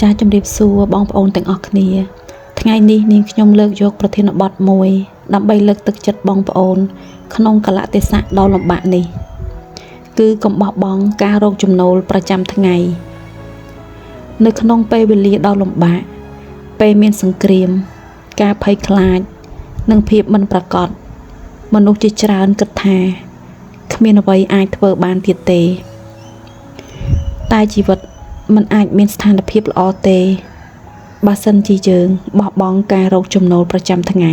ចាសជម្រាបសួរបងប្អូនទាំងអស់គ្នា ថ្ងៃនេះនាងខ្ញុំលើកយកប្រធានបទមួយ ដើម្បីលើកទឹកចិត្តបងប្អូន ក្នុងកាលៈទេសៈដ៏លំបាកនេះ គឺកុំបោះបង់ការរកចំណូលប្រចាំថ្ងៃ នៅក្នុងពេលវេលាដ៏លំបាក ពេលមានសង្គ្រាម ការភ័យខ្លាច និងភាពមិនប្រាកដមនុស្សជាច្រើនគិតថាគ្មានអ្វីអាចធ្វើបានទៀតទេ តែជីវិតមិនអាចមានស្ថានភាពល្អទេ បើសិនជាយើងបោះបង់ការរកចំណូលប្រចាំថ្ងៃ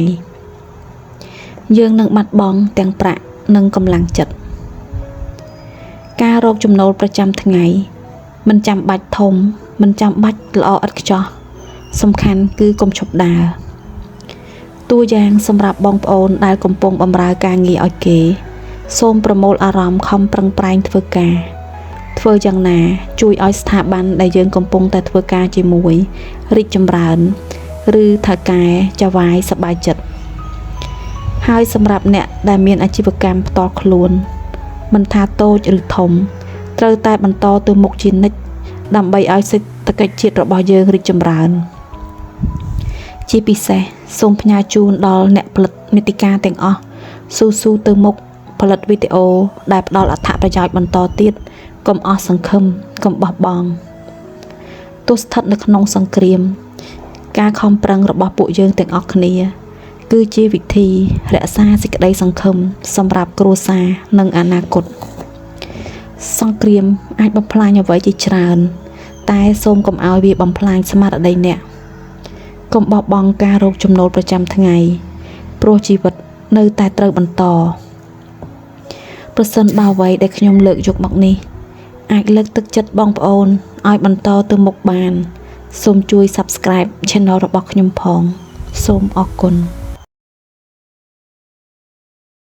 យើងនឹងបាត់បង់ទាំងប្រាក់និងកម្លាំងចិត្ត ការរកចំណូលប្រចាំថ្ងៃ មិនចាំបាច់ធំ មិនចាំបាច់ល្អឥតខ្ចោះ សំខាន់គឺកុំឈប់ដើរតួយ៉ាងសម្រាប់បងប្អូនដែលកំពុងបម្រើការងារឲ្យគេ សូមប្រមូលអារម្មណ៍ខំប្រឹងប្រែងធ្វើការ ធ្វើយ៉ាងណាជួយឲ្យស្ថាប័នដែលយើងកំពុងតែធ្វើការជាមួយរីកចម្រើន ឬថៅកែចៅហ្វាយសប្បាយចិត្ត ហើយសម្រាប់អ្នកដែលមានអាជីវកម្មផ្ទាល់ខ្លួន មិនថាតូចឬធំ ត្រូវតែបន្តទៅមុខជានិច្ចដើម្បីឲ្យសេដ្ឋកិច្ចជាតិរបស់យើងរីកចម្រើន ជាពិសេសសូមផ្ញើជូនដល់អ្នកផលិតមាតិកាទាំងអស់ស៊ូស៊ូទៅមុខផលិតវីដេអូដែលផ្ដល់អត្ថប្រយោជន៍បន្តទៀតកុំអស់សង្ឃឹមកុំបោះបង់ទោះស្ថិតនៅក្នុងសង្គ្រាម ការខំប្រឹងរបស់ពួកយើងទាំងអស់គ្នា គឺជាវិធីរក្សាសេចក្តីសង្ឃឹមសម្រាប់គ្រួសារនិងអនាគត សង្គ្រាមអាចបំផ្លាញអ្វីជាច្រើន តែសូមកុំឲ្យវាបំផ្លាញស្មារតីអ្នកកុំបោះបង់ការរកចំណូលប្រចាំថ្ងៃ ព្រោះជីវិតនៅតែត្រូវបន្ត ប្រសិនបើអ្វីដែលខ្ញុំលើកយកមកនេះ អាចលើកទឹកចិត្តបងប្អូនឲ្យបន្តទៅមុខបាន សូមជួយ Subscribe Channel របស់ខ្ញុំផង សូមអរគុណ។